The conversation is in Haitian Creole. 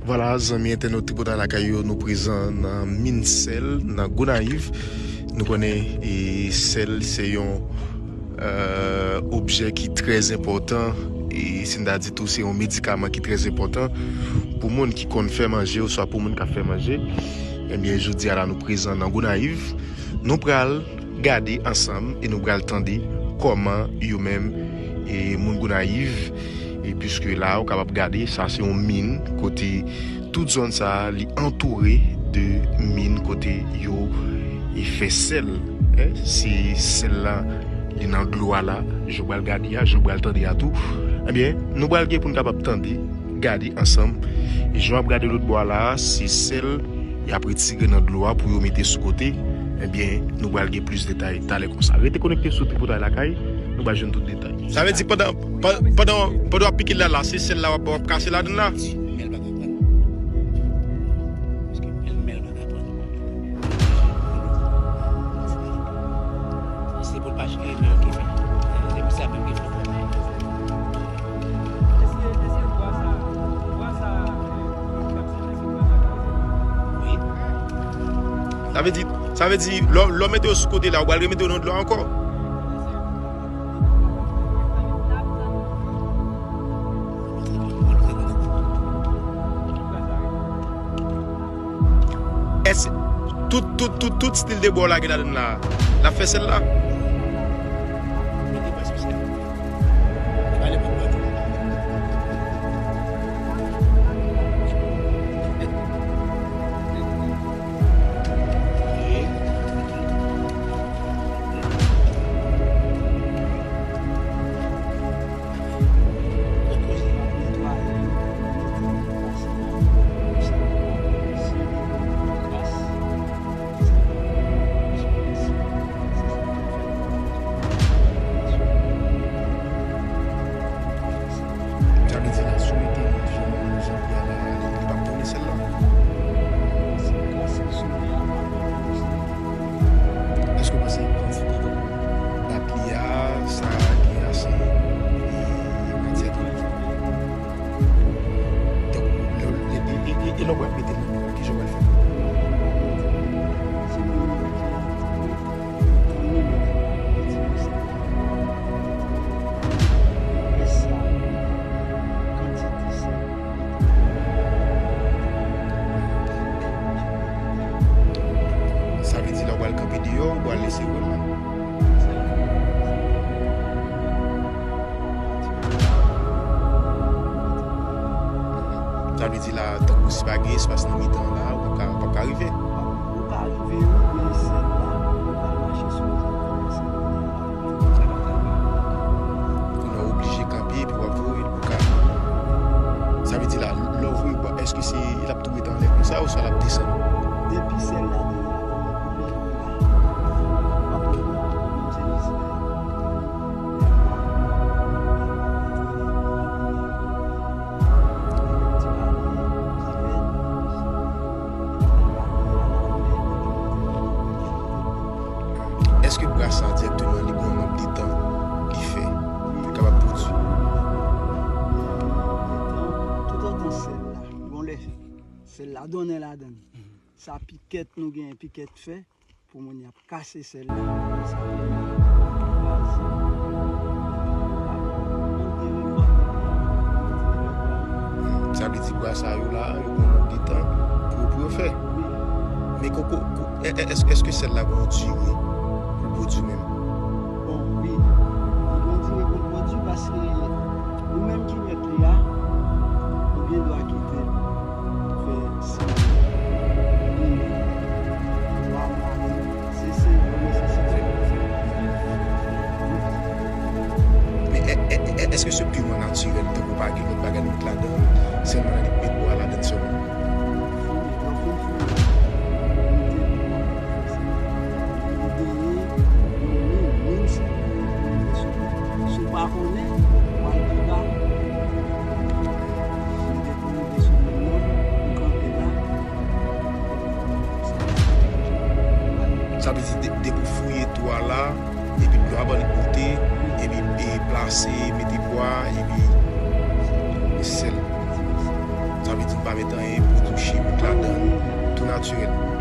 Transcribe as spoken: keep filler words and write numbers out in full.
Vwala, zanmi entènot Tripotay Lakay yo, nou prezan nan min sèl, nan Gonayiv. Nou konnen, e, sèl se yon, e, objè ki trè enpòtan, e si n ta di tou, se yon medikaman ki trè enpòtan pou moun ki konn fè manje, oswa pou moun k ap fè manje. Ebyen, jodi a la, nou prezan nan Gonayiv. Nou pral gade ansanm e nou pral tande kòman yo menm, e, moun Gonayiv, e, piske la, ou kapab gade, sa se yon min, kote tout zòn sa a, li antoure de min kote yo, e, fè sèl. E, si sèl la, li nan dlo a la, jan w pral gade a, jan w pral tande a tou, ebyen, nou pral gen pou n kapab tande, gade ansanm. E jan w ap gade lòt bò a la a, se sèl y ap retire nan dlo a pou yo mete sou kote. Ebyen, nou pral gen plis detay talè konsa. Rete konekte sou Tripotay Lakay, nou pral jwenn tout detay. Sa vle di pandan, pa- pandan, pandan w ap pike l la, la, se sèl la w ap, w ap kase ladann la? Men l pa ka pran. Paske men l, men l pa ka pran. Se pou l pa chire men l ki fè. Se pou sa menm ki fè. Sa vle di, sa vle di, lè, lè w mete yo sou kote la, ou pral remete yo nan dlo a ankò? Èske tout, tout, tout, tout stil de bò w lage ladann la, l ap fè sèl la? Sa vle di la, si w mete li jan w sot di a la, li, li p ap tounen sèl la? Èske w panse kantite bat li a, sa gen ase, e, matyè tou? Tankou, lè, lè, e, e, e, e lè w pral mete l nan dlo a, kijan w pral fè? Sa vle di lè w pral kanpe deyò, ou pral lese wòl la? Sa vle di la, tankou si pa gen espas nan mitan la, ou p ap ka, ou p ap ka rive. Ou ka rive, wi, men sèl la, ou pral mache sou yon kòmanse. Kounye a w oblije kanpe, epi w ap voye l pou ka. Sa vle di la, lè w voye, èske se, l ap tou rete anlè konsa, oswa l ap desann? Depi sèl la desann, Èske brasa dirèkteman li gen yon nonb de tan li fè pou l kapab pwodui? Toutotan sèl la, bon lè sèl la donnen ladann. Sa pikèt nou genyen, pikèt fè, pou moun y ap kase sèl la. Sa vle di bwa sa yo la, yo gen yon nonb de tan pou, pou yo fè. Men koko, ko- è- è- èske, èske sèl la gen yon dire pou l pwodui menm? Bon, wi. Li gen yon dire pou l pwodui paske ou menm ki mèt li a, ou gen dwa kite l fè sis, sis mwa, twa mwa, se, se selon nesesite. Men è- è- è- èske se piman natirèl, tankou pa gen lòt bagay nou met ladan, sèlman nan li met bwa ladan sèlman? Fouye, lè w fin fouye, mete bwa, fè sa. Ou genyen yon min, min sa, si w pa konnen, w al pi ba. Mete pou rive sou min nan, ou kanpe la. Sa vle di de- depi w fouye twou a la, epi dlo a ban li goute, epi e plase, mete bwa, epi sèl. Sa vle di pa Met anyen pou touche bouk ladan, tou natirèl.